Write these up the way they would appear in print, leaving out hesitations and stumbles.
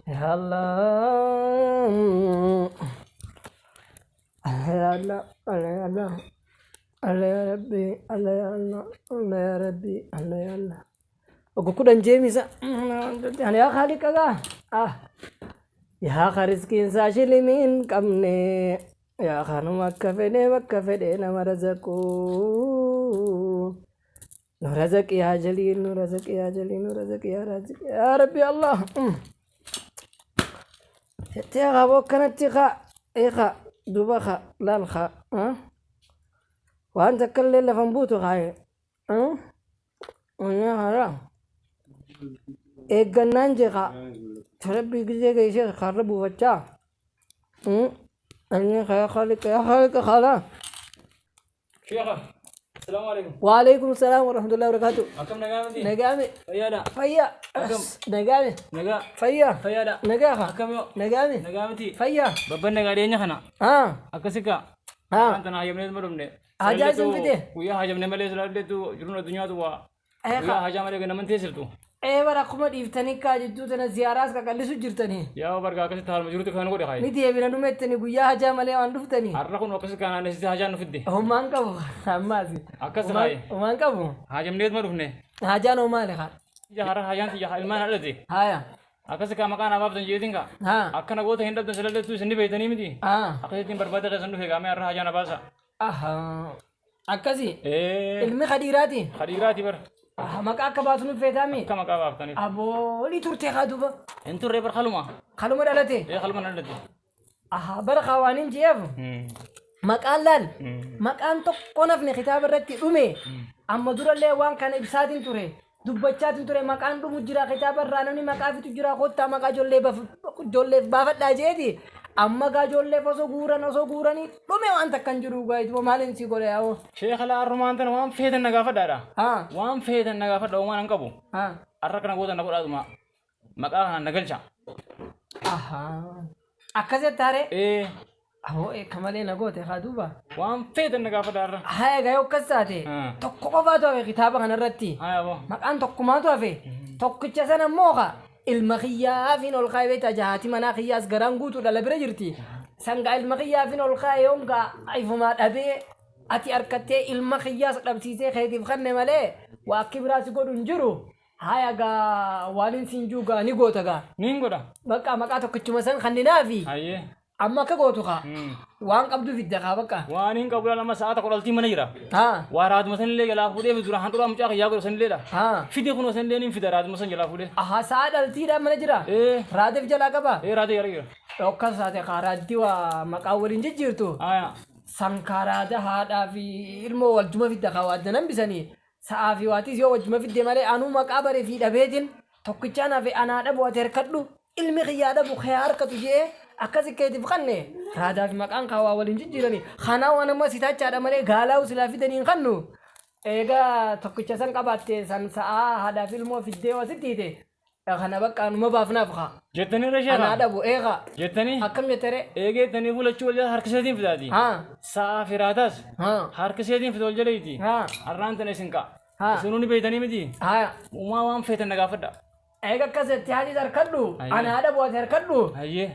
Ya Allah. Ya Allah, Allah ya Allah. Allah ya Rabbi, Allah ya Allah, Allah ya Rabbi, Allah ya Allah. Ogo kudhan jeemisa. Ani yaa Khaaliqa gaa. Ah. Yaa ka riskiin isaa shilimiin qabne. Yaa kanuma akka fedhe bakka fedhe nama razaqu. Nu razaqi yaa jaliil, nu razaqi yaa jaliil, nu razaqi yaa raziq. Yaa Rabbi Allah. Jettee haa akkanatti haa eegaa duuba haa laal haa. Waan takka illee lafa hin buutu haa. Onnee haa eeggannaan jee haa. Rabbi gisee geessee karra buufachaa. Inni haa Khaaliqa yaa Khaaliqa haalaa. Sheekha, asalaamu alaikum. وعليكم السلام ورحمة الله وبركاته. Akkam nagaa miti? Nagaame. Fayyaadha. Fayya. Akkam? Nagaame. Nagaa. Fayya. Fayyaadha. Nagaaha. Akkam yoo? Nagaame. Nagaa miti? Fayya. Babban nagaa dhiyeenya kana. Ah. Akkasi kaa. Ah. Waan tana hayyamnee ma dhumne. Hajaa isin fide? Guyyaa hayyamne malee silaalleetu jiruun addunyaatu waa. Eeqa. Guyyaa hajaa malee naman teessiftu. Ee bara akkuma dhiiftanii kaa jidduu tana ziyaaraas qaqallisu jirtanii. Yaa bargaa akkasitti haaluma jirutti kan godhe Ni kaayi. deebina dhumettanii guyyaa hajaa malee waan dhuftanii. Har'a kun akkasi kan aanessi hajaan nu fidde. Homaan qabu ammaas. Akkas kaayi. Homaan qabu. Hayyamneet ma dhufne. Hajaan homaa leqa. Ija har'a hajaan tiyya ilmaan hadhate. Haya. Akkasi kaa maqaan abaaftan jeetiin kaa. Haa. Akkana goota hin dhabdan silaalleetu isin ni beeytanii miti. Ah. Akkasittiin barbaada keessan dhufe gaamee har'a hajaan abaasa. Ahaa. Akkasi. Ee. Ilmi kadhiiraati. Kadhiiraati bara. Aha, maqaa akka baasu nu feetaami. Akka maqaa baaftaniif. Aboolii turtee kaa duuba. Hin turre bar haluma. Kaluma dhalate. Ee haluma nan dhalate. Aha, bara kaawaanin je'eef. Maqaan laal. Maqaan tokko nafni kitaaba irratti dhume. Amma durallee waan kana ibsaatiin ture. Dubbachaatiin ture maqaan dhumu jira kitaaba irraa namni maqaa fitu jira kottaa maqaa ijoolleef baafadhaa jeeti. Amma gaa ijoolleef osoo guuran osoo guuranii dhume waan takka hin jiru gaa ituma maaliin si godhe yaa'oo. Sheekha laa arrumaan tana waan feetan na gaafadhaadha. Haa. Waan feetan na gaafadha uumaan hin qabu. Haa. Har'a kana gootan na godhaatuma. Maqaa kanaan na galcha. Ahaa. Akkasitti haree. Ee Aboo eekka malee na goote haa duuba. waan feetan na gaafadha har'a. Haa egaa yoo akkas taate Hmm. tokko qofaatu hafe kitaaba kanarratti. Haa aboo. Maqaan tokkumaatu hafe tokkicha sana immoo ka ilma kiyyaafin ol kaa'e beektaa jahaati manaa kiyyaas garaan guutuu dhala bira jirti. Sangaa ilma kiyyaafin ol kaa'e yoon gaa ifumaa dhabee ati harkattee ilma kiyyaas dhabsiisee keetiif kanne malee waa akki biraas godhu hin jiru. Haa egaa waan siin jiru gaa ni goota gaa. Niin godha. Bakka maqaa tokkichuma san kanninaafi Hayyee. amma akka gootu kaa waan qabdu fidda kaa bakka. Waan hin qabu lama sa'a tokko dhaltii mana jira. Haa. Waa raaduma sanillee jalaa fuudhee dura handhuraa mucaa kiyyaa godhu sanilleedha. Haa. Fide kunoo sanillee niin fida raaduma san jalaa fuudhee. Aha sa'a dhaltiidhaan mana jira. Ee. Raadeef jalaa qaba. Ee raadee jala jira. Dhokkas taate kaaraatti waa maqaa waliin jijjiirtu. Haa. Sankaraada haadhaa fi ilmoo waljuma fidda kaa waadda nan bisanii. Sa'aa fi waatis yoo wajjuma fidde malee anuu maqaa baree fi dhabeetiin tokkichaan hafe anaa dhabu ati harkadhu ilmi kiyyaa dhabu kee harkatu jee akkasi keetiif kanne raadaa fi maqaan kaa waa waliin jijjiiranii kanaa waan amma sitaachaadha malee gaalaa silaa fidanii hin kannu. Egaa tokkicha san qabaatte san sa'aa haadhaa fi ilmoo fiddee wasitti hiite kana bakka anuma baafnaaf kaa. Jettanii irra Anaa sheekha. dhabu eegaa Jettanii. akkam jettere Eegeettanii fuulachuu wal jala harka isheetiin fidaati. haa Sa'a fi raadaas haa harka isheetiin fida wal jaleeti. haa Har'aan tana isin ka'a. haa Isinuu ni beeytanii miti. haa Uumaa waan feetan na gaafadha. eega akkasitti haati harkadhu Ayyee. anaa dhabu ati harkadhu Hayyee.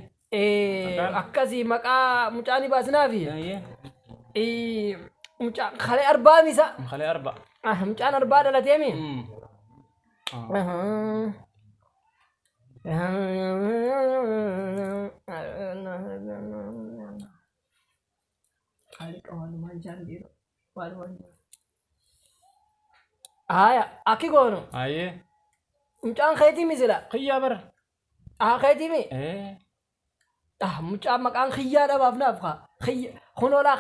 Akkasii maqaa mucaa ni baasinaafi Hayyee. mucaa kalee arbaa misa Kalee arba. mucaan arbaa dhalateemi. Haya akki goonu Hayyee. mucaan keetii misila Kiyyaa bara. haa keetii mi Ee. ah mucaan maqaan kiyyaa dhabaaf naaf kaa kiyya kunoolaa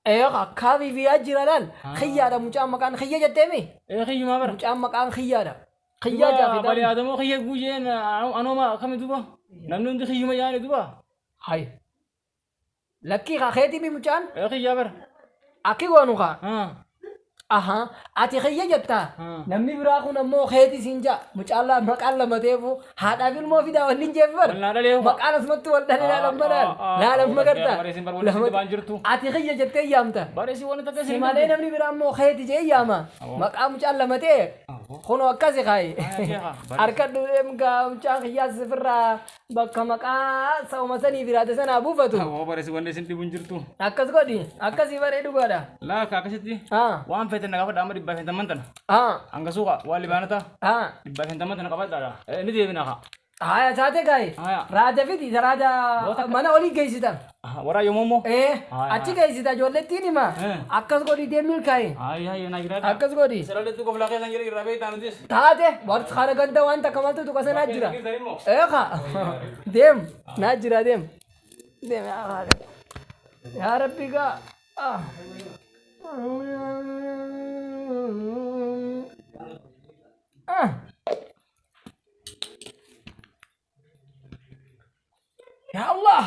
ee kaafii fi jira laal kiyyaadha mucaan maqaan kiyya jetteemi Ee kiyyumaa bara. mucaan maqaan kiyyaadha kiyyaa Duuba bali jaafidha aadamoo kiyya guyyeen anooma akkami duuba. Namni hundi kiyyuma yaani duuba. hay lakkii kaa keetii mi mucaan Ee kiyyaa bara. akki goonu kaa Haa. Aha, ati kiyya jetta. Namni biraa kun ammoo keeti siin jaa. Mucaan maqaan lama ta'eefu haadhaaf ilmoo fidaa waliin jeef bar. Wal naa dhalee. Maqaan asumatti wal dhalee laalan banaan. Laalan magarta. Bareesin bar waliin baan jirtu. Ati kiyya jettee yaamta. Bareesin wani takka Si isin. malee namni biraa ammoo keeti jee yaama. Maqaa mucaan lama ta'e kunoo akkasi kaayi. Harka dhuudheem gaa mucaan kiyyaas sifirraa bakka maqaa sa'uma sanii biraate sanaa buufatu. Awwa bareesin wanni isin dhibuun jirtu. Akkas godhi akkasii bareedu godha. Laa ka akkasitti. Ah Waan feete na gaafadha amma 150 tana. ah Hanga suuqa waan libaanata ah. 150 tana qabadhaadha. Ni deebina haa. Haya taate gaayi. Haya. Raada fidi raada mana olii geessita. Waraa yommuu immoo. Ee Haya. achi geessita ijoollettiin hima. Eh. Akkas godhi deemil kaayi. Hayi hayi na jiraadha. Akkas godhi. Sararri koflaa keessan jira irraa beektaa nutis. Taate warri kana ganda waan takka maltu tuqa sanaa jira. Eeqa deem naa jira deem. Deem yaa haadha. Yaa Rabbi gaa. Ah. Ah. Ya Allah.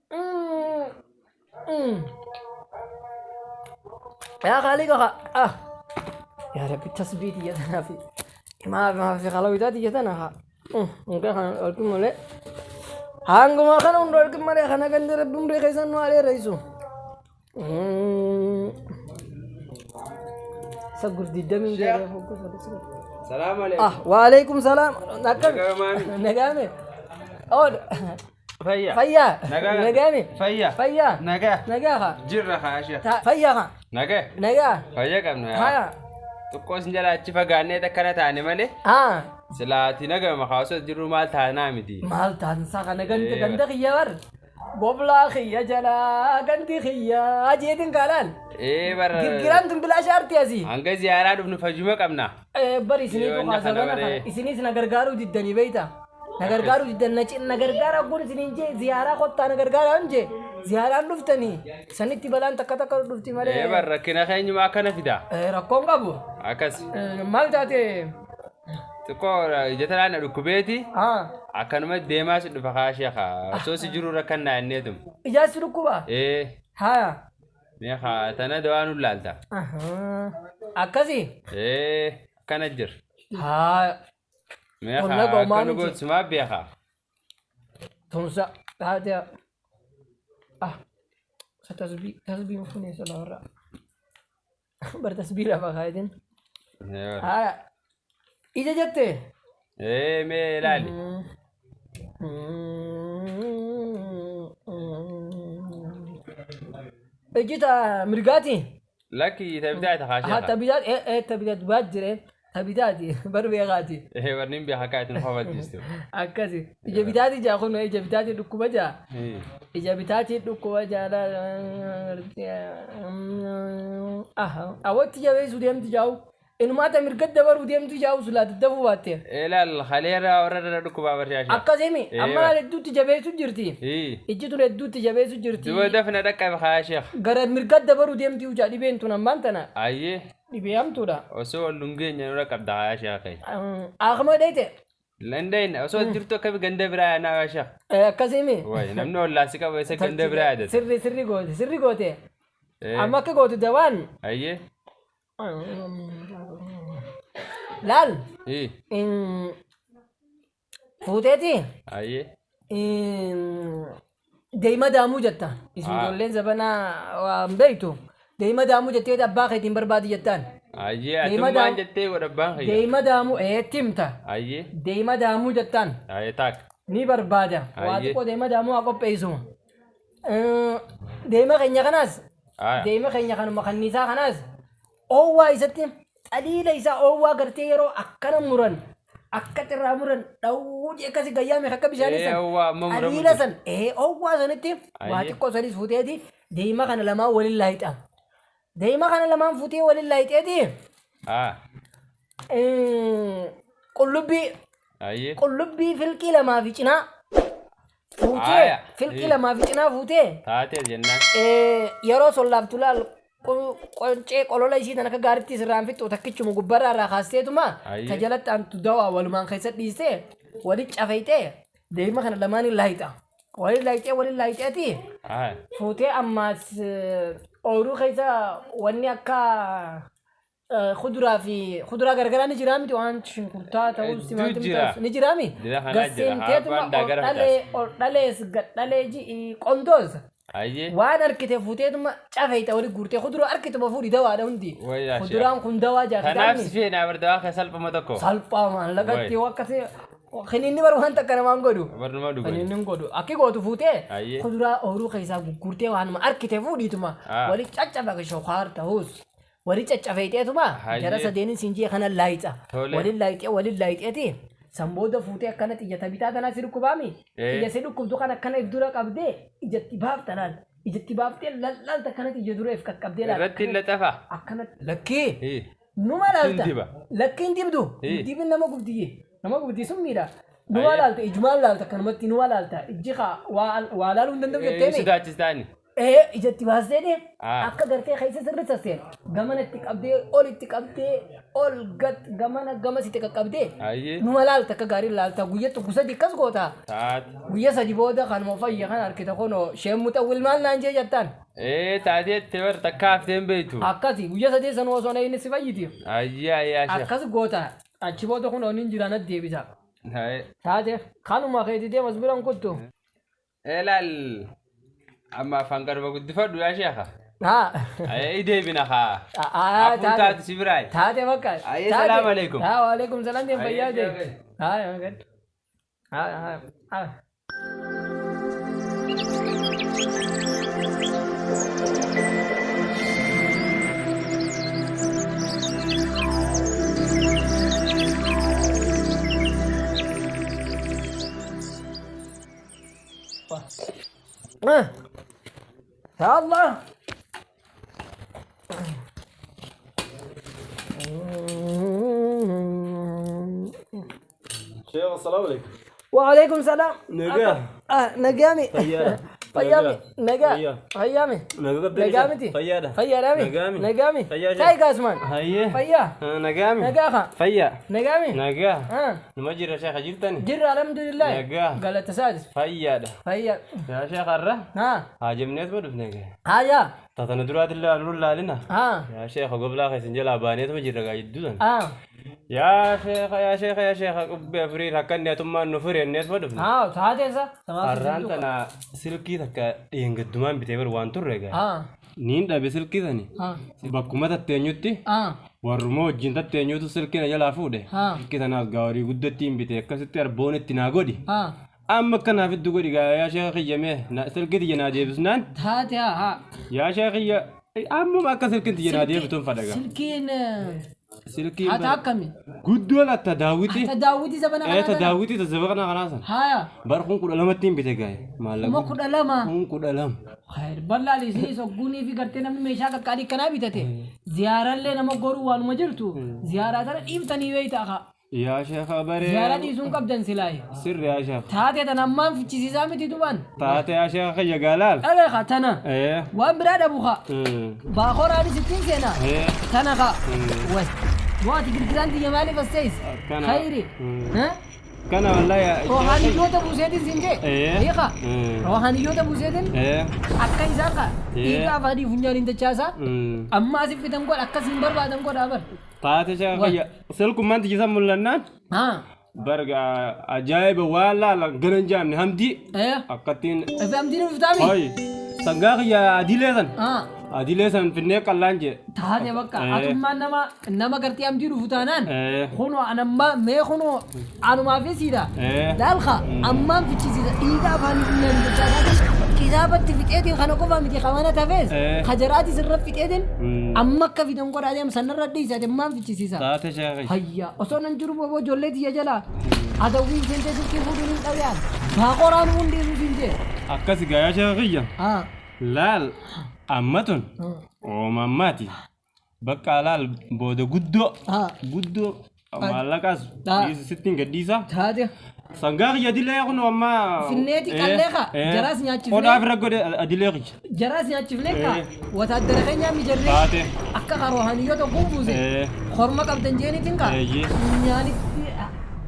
Mm. Mm. يا خالق آه. يا ربي التثبيت يتنا في ما في خلويتات يتنا ها hanguma kana hunda olkin malee kana gandi rabbi umrii keessan nu alee reessu isa gurdiddamiin jedhee Salaam alaikum. ah waalaikum salaam akkam Nagamaami. nagaame ood Fayya. fayyaa Nagaa. nagaame Fayya. fayyaa Nagaa. nagaa ha Jirra haa sheekh. fayyaa ha Nagaa. nagaa Fayya qabna. haya Xiqqoo isin jala achi fagaannee akkana taane malee ah silaati nagama haasoo jirru maal taanaa miti. maal taansaa kana ganda Ee, ganda kiyya bar goblaa kiyya jalaa gandi kiyya jeetin kaalaan Ee bara. girgiraan tun bilaasha arti asii Hanga ziyaaraa dhufnu fayyuma qabna. Bar isiniitu Yoo inni kaasa kana kana baree. isinis na gargaaruu diddanii beeyta na gargaaruu diddan na na gargaara kun isiniin jee ziyaaraa kottaa na gargaaraa hin jee ziyaaraan dhuftanii sanitti balaan takka takka dhufti Ee malee bara rakkina keenyuma akkana fida. Rakkoon qabu Akkas. Maal taate Xiqqoo ija talaan na dhukkubeeti. Ah, Akkanuma deemaa si dhufa haa sheekh. Osoo si jiru rakkannaa inneetum. ijaarsi dhukkuba Ee haya mee haa tana dawaa nu laalta. Ahaa. Akkasi Ee akkana jira. haya Mee Qonna haa qomaa akka nu miti. gootu sumaa beekaa. Tumsa taate ah sa tasbii tasbiin funeessa lafarraa bar tasbii lafa kaayetin Ee bara. haya ija jette Ee mee ilaali. Iji ta mirgaati. Lakki tabitaati haa Ha sheekha. tabitaati ee tabitaati baat jire tabitaati bar beekaati. Ee warreen beekaa kaatiin kofalchiistu. Akkasi ija bitaati jaa kun ija bitaati dhukkuba jaa. Ija bitaati dhukkuba jaa awwatti jabeessu deemti jaa'u inumaata mirga dabaruu deemti jaa'u sulaa daddafuu baatte. Ilaal haleera warra irra dhukkubaa barshaasha. Akkasimi Ee, amma laal hedduutti jabeessu jirti. Ee Ijji tun hedduutti jabeessu jirti. duba dafna dhaqqabe haa sheekha. Gara mirga dabaruu deemti ujaa dhibeen tun ammaan tana Ayyee dhibee hamtuudha. osoo wal dhungeenya nurra qabda haa sheekha. Akuma dheete Landayin osoo jirtu akkami ganda biraa yaanaa haa sheekha. akkasimi Wayi namni ollaasi qaba isa ganda biraa yaadata. sirri sirri goote sirri goote Ee amma akka gootu dawaan ayyee laal ee fuuteeti ayyee deema daamuu jetta isin Ah. ijoolleen zabanaa waan beektu deema daamuu jettee abbaa keetiin barbaadi jettaan ayyee Deema atummaan daam- jettee godha abbaan kiyya. deema daamuu eetti himta Ayyee deema daamuu jettaan ayyee taak ni barbaada waa Ayyee. xiqqoo deema daamuu haa qopheessu deema keenya kanaas aya deema keenya kanuma kanniisaa kanaas oowwaa isatti xaliila isaa oowwaa gartee yeroo akkana muran akka xirraa muran dhawuu akkasi gayyaame akka bishaanii Ee, san oowwaa amma muramu xaliila san ee oowwaa sanitti waa Ayyee. xiqqoo sanis fuuteeti deema kana lamaan waliin laayixa deema kana lamaan fuutee waliin laayixeeti aa qullubbii ayyee qullubbii filqii lamaa fi cinaa fuutee Aya. filqii Ee. lamaa fi cinaa fuutee taatee jennaan. Yeroo sollaaftu laal qoncee qolola isii tan akka gaariitti sirraan fixxu takkichuma gubbarraa irraa kaasteetuma Ayyee. ta jalatti aantu dawaa walumaan keessa dhiistee walitti cafeeytee deema kana lamaan hin laayixa. Waliin laayixee waliin laayixeeti Aya fuutee ammaas ooyiruu keessa wanni akka Kuduraa fi kuduraa garagaraa ni jiraa miti waan shunkurtaa ta'us timaatimii ta'us ni jiraa mi? Gasseenteetuma ol dhalee ol dhalees gad dhalee ji'i qondoos. Waan arkite fuuteetuma cafeeyta wali guurtee kuduraa arkituma fuudhi dawaadha hundi. Kuduraan kun dawaa jaa kitaabni. Kanaaf si feena bar dawaa kee salphuma tokko. Salphaa maallaqatti akkasii kiniinni bar waan takka namaan godhu. Barnuma dhugu. Kiniinni hin godhu. Akki gootu fuutee kuduraa ooyiruu keessaa gurgurtee waanuma arkite fuudhiituma wali caccafa shokaar ta'us. Wali caccafeeyteetuma jara sadeenin siin jee kana laayixa. Wali laayixee wali laayixeeti. San booda fuutee akkana xiyya tabitaa tanaa si dhukkubaami. Xiyya si dhukkubdu kan akkana if dura qabdee ijatti baafta laal. Ijatti baaftee lallaalta akkanatti ija dura if qaqqabdee laal. Irratti hin laxafa. Akkana lakkii. Numa laalta. Lakkii hin dibdu. Dibin nama gubdiyye. Nama gubdii sun miidha. Numa laalta ijumaan laalta akkanumatti numa laalta. Ijji kaa waa laaluu hin danda'u jetteemi. Sodaachistaani. Ee ijatti baastee akka gartee keessa sirri sasseen gamana itti qabdee ol itti qabdee ol gad gamana gamas itti qaqqabdee numa laalta akka gaarii laalta guyya tokko sadi akkas goota. Guyya sadi booda kanuma fayya kan harkita kunoo sheen muxawwil maal naan jee jettaan. Ee taatee itti bar takka haftee hin beektu. Akkasi guyya sadee sanuu osoo na inni si fayyiti. Ayyee ayyee ashee. Akkas goota achi booda kunoo nin jira natti deebisa. Taate kanuma keetii deemas biran kuttu. Ilaal amma afaan garba guddifadhu yaa sheekha. Haa. Ayee deebina haa. Afuun taatu si biraa. Taate bakka. Ayee salaam alaikum. Haa waalaikum salaam deem fayyaa ta'e. Haa haa haa haa. يا الله. شيخ السلام عليكم. وعليكم السلام. نجا. نجامي. فيامي نجا فيامي نجامتي فياده فيامي نجامي نجامي تاي قاسمان هيا فيا نجامي نجاخا فيا نجامي نجا نمجر يا شيخ جبتني جر الحمد لله نجا قالت سادس فياده فيا يا شيخ الره ها هاجمنيت بدف نجا هيا تاتنا درات الله نور لنا ها يا شيخ قبل اخي سنجلا بانيت مجر جدودن ها يا شيخ يا شيخ يا شيخ قبي افريل هكني ثم نفر الناس بدف ها تاتيسا الرانتنا silkii takka dheengaddumaan bitee bar waan turre egaa. Niin dhabe silkii sani. Bakkuma tatteenyutti warruma wajjin tatteenyutu silkii na jalaa fuudhe. Silkii sanaas gaarii guddatti hin bite akkasitti arboon itti naa godhi. Amma akkanaaf itti godhi gaa yaa sheekha kiyya mee silkii tiyya naa deebisnaan. Taate haa. Yaa sheekha kiyya ammuma akka silkiin tiyya naa deebituun fadhaga. Silkiin silkiin hata akkami? Guddoo latta daawwiti. Hata daawwiti zabana kanaa. Ee ta daawwiti ta zabana kanaa san. Haya. Bar kun 12tti hin bite gaa'e. Maallaqa. Kuma 12. Kun 12. Khayr bal'aan isii sogguunii fi gartee namni meeshaa qaqqaalii kanaa bitate ziyaarallee nama goruu waanuma jirtu ziyaaraa tana dhiibtanii beeyta haa. Yaa sheekha baree. Ziyaaraa dhiisuun qabdan silaaye. Sirri yaa sheekha. Taate tana ammaan fichisiisaa miti dubaan. Taate yaa sheekha kiyya gaalaal. Dhalee haa tana. Waan biraa dhabu haa. Baakoraanis ittiin seenaa. Tana haa. Way. Waati girgiraan tiyya maaliif as teesse? Khayri. Kana wallahi Ruuhaaniyyoota buuseetiin siin jee. Hiika. Ruuhaaniyyoota buuseetiin akka isaan kaa dhiiga afaanii funyaaniin dachaasaa amma asif fitan godha akkasiin barbaadan godhaa bar. Taate sheekha kiyya silkummaan tiyya san mul'annaan. Barga ajaa'iba waan laala garan jaamne hamdii. Akkattiin. Hamdiin dhuftaami. Hoy sangaa kiyya adilee san. Adilee san finnee qallaan jee. Taate bakka atummaan nama nama gartee hamdii dhufu taanaan kunoo anammaa mee kunoo anumaa fi siidha. Laalka ammaan fichisiisa dhiiga afaanii funyaaniin dachaasaa kitaabatti fixeetiin kana qofa miti kamana tafees hajaraatis irra fixeetiin amma akka fidan godhaa deem sanarra dhiisa ammaan fichisiisa. Taate sheekhi. Hayya osoo nan jiru boboo ijoollee tiyya jalaa adawwiin seentee silkii fuudhuun hin dhabyaan baaqoraan hundi siin jee. Akkas gaa yaa sheekha kiyya. Laal amma tun oomammaati bakka laal booda guddoo guddoo maallaqaas sittiin gadhiisa. Taate. Sangaa kiyya adilee kun amma. Finneeti qallee kaa jaraas nyaachifnee. Qodaa ofirra godhe adilee kiyya. Jaraas nyaachifnee kaa wataadara keenyaa mijarree. Taate. Akka qaroohaniyyoota guubuuse. Horma qabdan jeenitiin kaa. Nyaanitti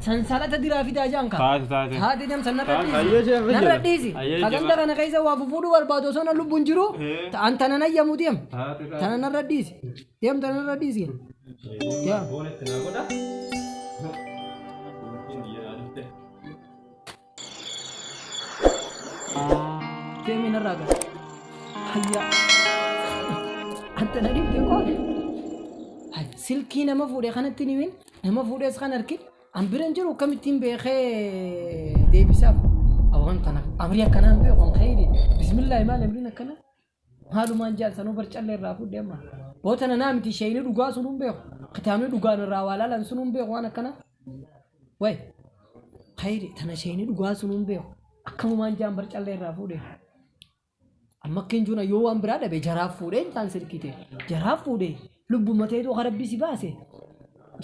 sansalata diraa fidaa jaan kaa. Taate taate. Taate deem san narra dhiisi. Narra dhiisi. Kaganda kana keessa waa fufuudhu barbaadu osoo na lubbuun jiru. Ta'an tana nayyamu deem. Tana narra dhiisi. Deem tana narra dhiisi. Yaa. Boona itti naa godha. Silkiin biyya naa dhufte. Deemee narraa gara. Hayya. Anta na dhibde qoode. Silkii nama fuudhee kanatti ni min nama fuudhees kan argin an bira hin jiru akkamittiin beekee deebisaaf. Awwan tana amrii akkanaa hin beeku an khayri. Bismillaahi maal amriin akkanaa? Maalumaan jaalsanuu barcallee irraa fuudhee amma. Boota naa miti sheeyni dhugaa sun hin beeku. Kitaabni dhugaan irraa waa laalan sun hin beeku waan akkanaa. Way khayri tana sheeyni dhugaa sun hin beeku. Akkamumaan jaan barcallee irraa fuudhee. Amma akka hin jiru yoo waan biraa dhabe jaraaf fuudhee hin taan silkii ta'e. Jaraaf fuudhee lubbuma ta'etu rabbi si baase.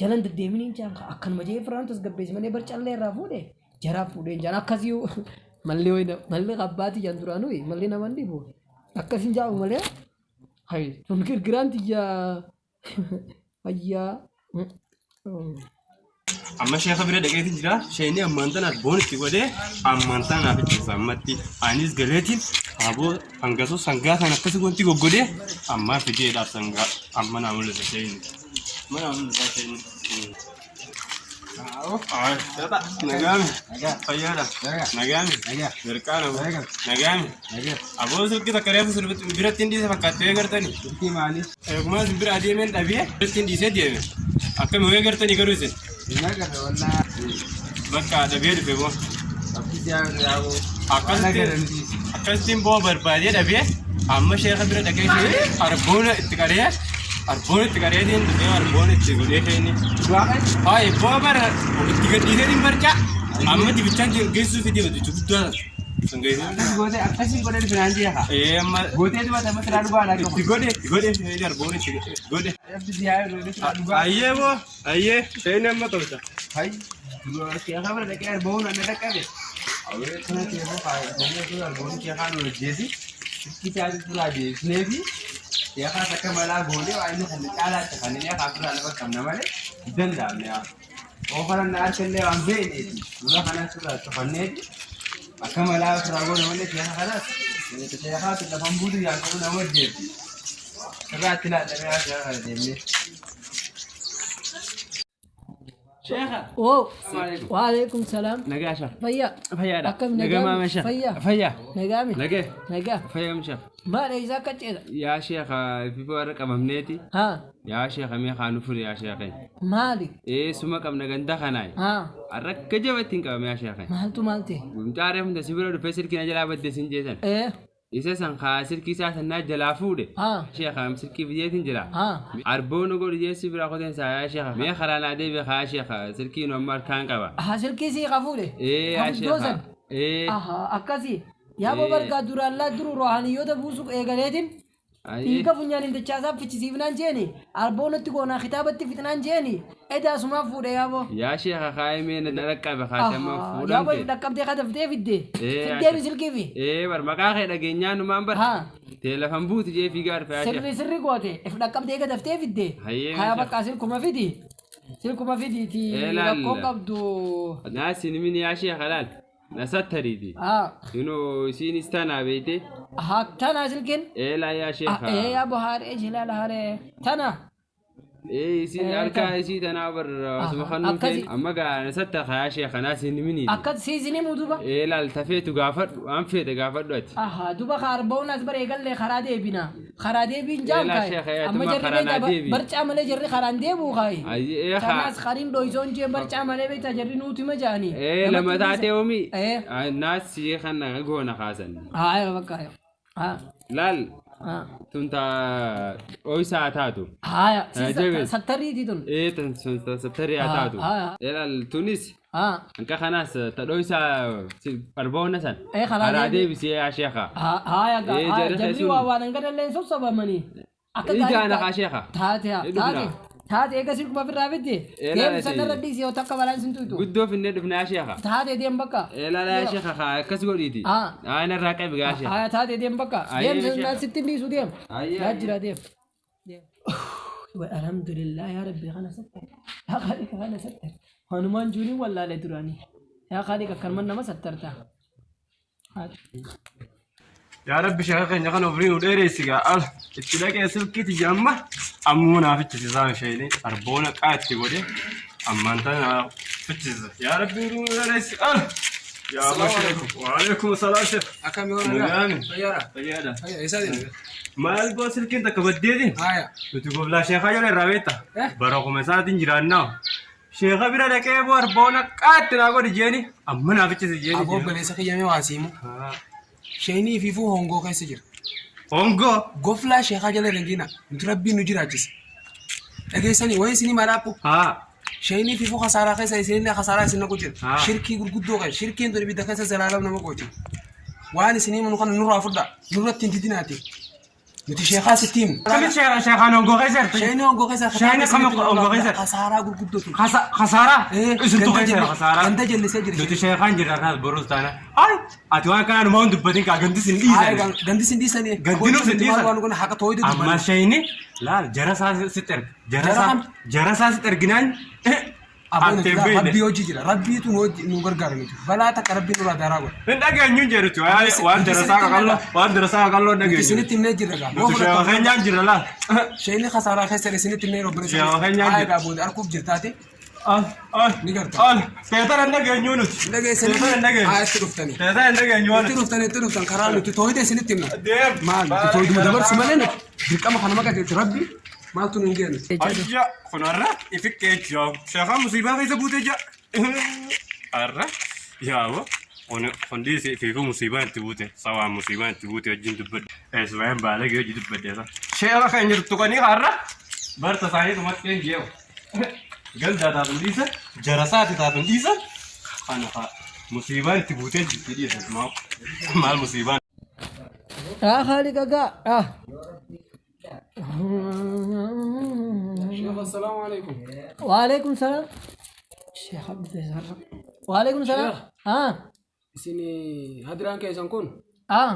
Jalan deddeebiin hin jaan akkanuma jee firaan tasgabbeessi malee barcallee irraa fuudhee jaraaf fuudhee hin jaan akkasii malli wayina malli qabbaati jaan duraanuu malli nama hin dhibu. Akkasin jaamu malee hayi sun girgiraan tiyyaa fayyaa. Amma sheeka bira dhaqeetiin jira. Sheeni ammaan tanaaf boon itti godhee ammaan tanaaf ittisa ammatti. Anis galeetiin aboo hangasuu sangaa kan akkasii wanti goggodee ammaa fideedhaaf sangaa amma naa mul'isa sheeni. Amma naa mul'isa sheeni. Nagaami. Fayyaadha. Nagaami. Mirqaana. Nagaami. Aboo silkii takka reefu biratti hin dhiise fakkaatti wayii gartanii. Silkii maali? Eegumaa isin bira adeemeen dhabee biratti hin dhiisee deeme. Akkami wayii gartanii garuu isin. Hin agarre wallaa. Bakka dhabee dhufe boo. Abdii siyaa yaa'u. Akkasittiin boo barbaadee dhabee amma sheeka bira dhaqee ishee arboona itti qaree arboona itti qareetiin dhufee arboona itti godhee isheen. Hayi boo bara itti gadhiiseetiin barcaa amma dibichaan geessuu fi deema jechuudha guddaa san geessuu. Gootee akkasiin godhee dhufe jeeqa. Ee amma Gootee dubata amma silaa dhugaa alaa itti godhe itti godhe isheen arboona itti godhe. Abdii siyaa yaa'u silaa dhugaa. Ayyee boo ayyee isheen amma tolcha. Hayi sheeka bira dhaqee arboon anna dhaqqabe. Awwee kana keessa faayidaan arboon sheekaa nu hojjeeti. Silkii taasisu turaa deebisnee fi sheekaas akka malaa goonee waa inni kan caalaatti kan inni akka turaa lafa qabna malee hin danda'amne yaa. Oofaran na harkallee waan beekneeti. Dura kanas irraa cufanneeti. Akka malaa ofirraa goone malee sheeka kanas sheekaatu lafan buutu yaakamu nama hojjeeti. Sirraatti ilaallamee haa sheeka kana deemnee. Sheeka. Oo. Waalaikum salaam. Nagaa sheeka. Fayyaa. Fayyaadha. Akkam Nagaa nagaami? maama sheeka. Fayyaa. Fayyaa. Nagaami? Nagee. Nagaa. Fayyaa sheeka. Maal eessaa akka ceeta? Yaa sheeka fifa warra qabamneeti. Haa. Yaa sheeka mee haa nu fure yaa sheeka. Maali? Ee suma qabna ganda kanaayi. Haa. Har'a akka jabatti hin qabame yaa sheeka. Maaltu maal ta'e? Gumcaaree hunda si bira dhufee silkii na jalaa badde sin jeesan. Ee. Isa san kaa silkii isaa sannaa jalaa fuudhe. Haa. Sheeka silkii fideetiin jira. Haa. Arboon godhu jeessi bira qoteen isaa yaa sheeka. Mee karaa naa deebi'e haa sheeka silkii nu amma harkaan qaba. Haa silkii sii ka fuudhe? Ee yaa Ka guddoo sheeka. san? Ee. Ahaa akkasii. Yaa boo bargaa duraan laa duru rohaaniyyoota buusu eegaleetiin dhiiga funyaan hin dachaasaa fichisiifnaan jeeni arboonatti goonaa kitaabatti fixnaan jeeni edaa sumaaf fuudhe yaa boo. Yaa sheeka kaayee mee na dhaqqabe kaatee amma Yaa boo fuudhamte. dhaqqabdee kataftee fidde. Ee, Fiddee mi silkii fi? Ee bar maqaa kee dhageenyaan numaan bar. Haa. Teelafan buuti jee fiigaa dhufe yaa sheeka. Sirri sirri goote if dhaqqabdee kataftee fidde. Hayyee Haya meeshaa. bakka silkuma fidi. Silkuma fidiiti Ee, laal. rakkoo qabdu. Naa sin min yaa sheeka laal. Na sattariiti. Haa. Inoo isiinis tanaa beeyte. Haa tana silkiin. Ee laa yaa sheeka. Ee yaa boo haaree jilaala haaree. Tana. Ee isiin Ee, harkaa tan. isii tanaa bar asuma Aha, kan nuuf akkasi. amma gaa na sattara yaa sheeka naa sin miniiti. Akkas siisinii muu duba. Ee laal tafeetu gaafadhu waan feete gaafadhu ati. Aha duba kaarboon as bara eegallee karaa deebina. Karaa deebiin jaam Eelaa kaaye. sheekha, yaa Amma tuma jarri karaa naa beektaa deebi. barcaa malee jarri karaan deebuu kaaye. Ayyi ee haa. Kanaas kariin dhoysoon jeen barcaa malee beektaa jarri nuuti ma jaanii. Ee lama taatee oomi. Ee. Naas si kana goona kaasan. Haa bakka. Haa. Laal Haa. tun taa ooyisaa taatu. Haaya Jabees. sattarriiti tun. Ee tan sun sattarii haa taatu. Haa. Ee laal tunis Haa. hanqa kanaas ta dhooyisaa arboona san. Ee karaa Karaa deebi. deebisee yaa sheeka. Haaya Ee, jarri jarri sun- waa waan hangadallee sossobamanii. Akka Ijaana haa sheeka. Taate Ee, dhufna. taate taate eega silkuma ofirraa fidde. Ee, Deem laala sanarra ta'e. dhiisi yoo takka balaan sin tuytu. Guddoo finnee dhufna yaa sheeka. Taate deem bakka. Ee laal yaa sheeka haa akkas godhiiti. Haa. Haa narraa qabi gaa sheeka. Haaya taate deem bakka. Ayyee, Deem sheeka. sitti dhiisu deem. Ayyee, Yaa ayyee. jira deem. Alhamdulillah yaa Rabbi kana sattar. Yaa Khaliqa kana sattar. Wanumaan juuniin wallaale duraanii. Yaa Khaliqa akkanumaan nama sattarta. Yaa Rabbi sheeka keenya kana umrii nu dheeressi gaa al itti dhaqee silkii tiyya amma ammuma naa fichisiisaa isheen arboona qaa itti godhe ammaan tana naa fichisiisa. Yaa Rabbi umrii nu dheeressi al. Yaa Allah sheeku. Waalaikum salaam sheek. Akkam yoo Nagaani. Fayyaadha. Fayyaadha. Fayyaa eessa deemte? Maal boo silkiin takka baddeeti? Haaya. Nuti goblaa sheekaa jala irraa beekta. Eh? Bara kuma isaatiin jiraannaa. Sheeka bira dhaqee boo arboona qaatti naa godhi jeeni amma naa fichisi jeeni. Aboo obboleessa kiyya mee waa siimu. Sheenii fiifuu hongoo keessa jira. Hongoo. Goflaa sheekaa jala hin diina. Nuti rabbiin nu jiraachise. Dhageessanii wayii isinii maalaaphu. Haa. Sheenii fiifuu kasaaraa keessa isinillee kasaaraa isin naqu jira. Haa. Shirkii gurguddoo keessa. Shirkiin tun ibidda keessa zalaalam nama gooti. Waan isinii munu kana nurraa fudhaa. Nurratti hin didinaati. Nuti sheekaa sitti himna. Kami sheekaan hongoo keessa jirtu? Sheenii hongoo keessa Sheenii kami hongoo keessa? Kasaaraa gurguddoo tun. Kasaaraa? Isintu keessa jira kasaaraa. Ganda jallisee jira. Nuti sheekaan jirra kanas boruus taana. Ay! Ati waan kanaa numa hin dubbatin kaa gandis hin dhiisan. Gandi sin dhiisanii. Gandi nuuf sin dhiisan. Waan kun haqa tooyida Amma sheeyni laal jara isaa sitti erga. Jara Jara isaa kam? jara isaa sitti erginaan Aboon ati hin beekne. Rabbii hojii jira. Rabbiitu nu hojii nu gargaara nuti. Balaa takka rabbiin nurraa daaraa godha. Hin dhageenyu hin jedhuti waan darasaa qaqalloo waan darasaa qaqalloo hin Nuti dhageenyu. isinitti himnee jirra gaa. Nuti sheekaa keenyaan jirra laal. Sheeyni kasaaraa keessa isinitti himnee obboleessa. Sheekaa keenyaan Haa jira. egaa booda arguuf jirtaati. Al al Ni garta. al seetara hin dhageenyu nuti. Hin dhageessanii. Seetara hin dhageenyu. Haa itti dhuftanii. Seetara hin dhageenyu waan Itti dhuftan itti dhuftan karaa nuti tooyida isinitti himna. Deem. Maal nuti tooyiduma dabarsu malee nuti dirqama kana maqaa rabbi maaltu nu hin geenu. Ayya kun har'a ifiqqee jira. Sheekaa musiibaa keessa buutee jira. Har'a yaaba kun hundi fiifuu musiibaa itti buute sawaa musiibaa itti buute wajjin dubbadhe. Eessumaan baalagee hojii dubbadhe isa. Sheeka kan jirtu kanii har'a barta isaanii dhumatti hin jeewu. Galdaa taatun dhiisa jarasaati taatun dhiisa. Kana haa musiibaan itti buutee jirti dhiisa maal musiibaan. Yaa Khaaliqa gaa. Ah. Sheekh assalaamu alaikum. Waalaikum salaam. Sheekh Abdul Waalaikum salaam. Ah. Isin hadiraan keessan kun Ah.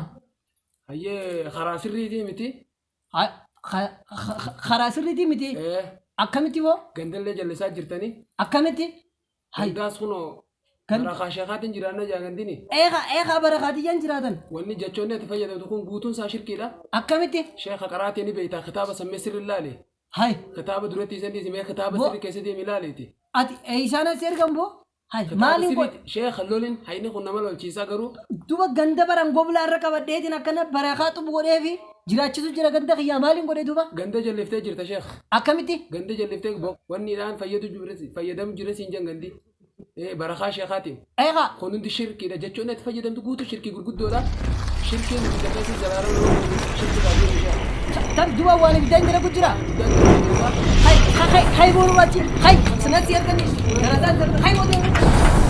hayyee karaa sirriitii miti. Karaa sirriitii miti. Akkamitti boo? Gandallee jallisaa jirtanii. Akkamitti? Hay. Gandaas kunoo Gan- barakaa sheekaatiin jiraanna jaa gandini. Eega eega barakaatiyyaan jiraatan. Wanni jechoonni ati fayyadamtu kun guutuun isaa shirkiidha. Akkamitti? Sheekha qaraatii ni beektaa kitaaba sammee sirri ilaali. Hay. Kitaaba duratti isan dhiisi mee kitaaba Bo- sirri keessa deemi ilaaliiti. Ati isaan as ergan boo? Hay. Kitaaba Maaliin godhe? sirriitti sheekha lolin hayni kun nama lolchiisaa garuu Duba ganda baran goblaa irra qabadheetiin akkana barakaa xubu godheefi jiraachisu jira ganda kiyyaa maaliin godhe duba? ganda jalliftee jirta sheekha. Akkamitti? Ganda jalliftee wanni dhaan fayyadu fayyadamu jira siin jan gandi. Barakaa sheekaatiin. Eega. Kun hundi shirkiidha jechoonni ati fayyadamtu guutuu shirkii gurguddoodha. Shirkiin ibidda keessa zalaala shirkii baay'ee sheekha. Tan duba waan ibiddaan jira jira. Ibiddaan jira. Hay hay hay boru achi hay sinatti ergani garasaan hay boru.